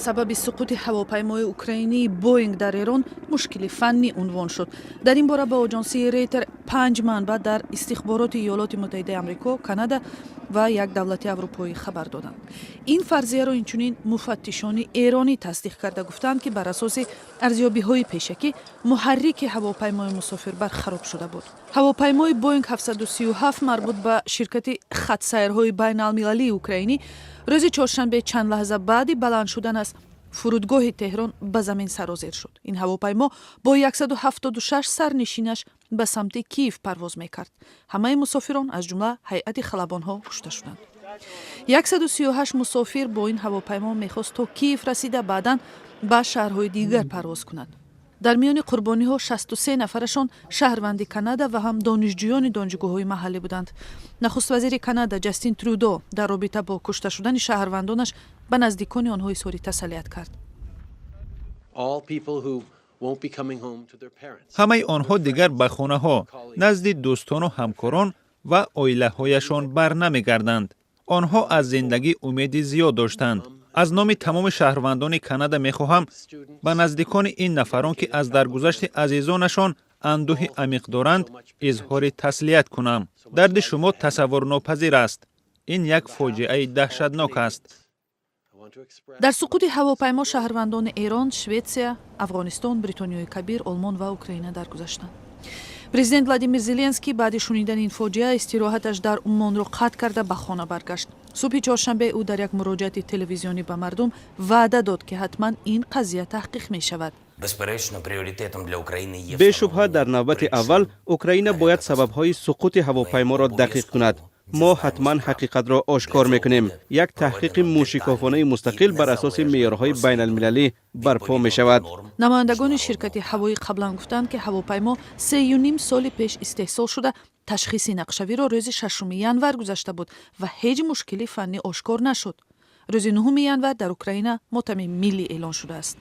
Сабаби суқути ҳавопаймои украинии Боинг дар Эрон мушкили фаннӣ унвон шуд. Дар ин бора ба оҷонсии Рейтер панҷ манбаъ дар истихбороти Иёлоти Муттаҳидаи Амрико, Канада ва як давлати аврупоӣ хабар доданд. Ин фарзияро инчунин муфаттишони эронӣ тасдиқ карда, гуфтанд, ки бар асоси арзёбиҳои пешакӣ муҳаррики ҳавопаймои мусофирбар хароб шуда буд. Ҳавопаймои Боинг 737 марбут ба ширкати хатсайрҳои байналмилалии украинӣ рӯзи чоршанбе, чанд лаҳза баъди баланд шудан аз фурудгоҳи Теҳрон, ба замин сарозер шуд. Ин ҳавопаймо бо 176 сарнишинаш ба самти Киев парвоз мекард. Ҳамаи мусофирон, аз ҷумла ҳайати халабонҳо, кушта шуданд. 138 мусофир бо ин ҳавопаймо мехост то Киев расида, баъдан ба шаҳрҳои дигар парвоз кунад. Дар миёни қурбониҳо 63 нафарашон шаҳрванди Канада ва ҳам донишҷӯёни донишгоҳҳои маҳаллӣ буданд. Нахуствазири Канада Ҷастин Трюдо дар робита бо кушта шудани шаҳрвандонаш ба наздикони онҳо изҳори тасаллият кард. Ҳамаи онҳо дигар ба хонаҳо, назди дӯстону ҳамкорон ва оилаҳояшон бар намегарданд. Онҳо аз зиндагӣ умеди зиёд доштанд. Аз номи тамоми шаҳрвандони Канада мехоҳам ба наздикони ин нафарон, ки аз даргузашти азизонашон андӯҳи амиқ доранд, изҳори таслият кунам. Дарди шумо тасаввурнопазир аст. Ин як фоҷиаи даҳшатнок аст. Дар суқути ҳавопаймо шаҳрвандони Эрон, Шветсия, Афғонистон, Бритониёи Кабир, Олмон ва Украина даргузаштанд. Президент Владимир Зеленский баъди шунидани ин фоҷиа истироҳаташ дар Уммонро қатъ карда, ба хона баргашт. Субҳи чоршанбе ӯ дар як муроҷиати телевизионӣ ба мардум ваъда дод, ки ҳатман ин қазия таҳқиқ мешавад. Бешубҳа, дар навбати аввал Украина бояд сабабҳои суқути ҳавопайморо дақиқ кунад. Мо ҳатман ҳақиқатро ошкор мекунем. Як таҳқиқи мӯшикофонаи мустақил бар асоси меъёрҳои байналмилалӣ барпо мешавад. Намояндагони ширкати ҳавоӣ қаблан гуфтанд, ки ҳавопаймо 3,5 соли пеш истеҳсол шуда, ташхиси нақшавиро рӯзи 6 январ гузашта буд ва ҳеҷ мушкили фаннӣ ошкор нашуд. Рӯзи 9 январ дар Украина мотами миллӣ эълон шудааст.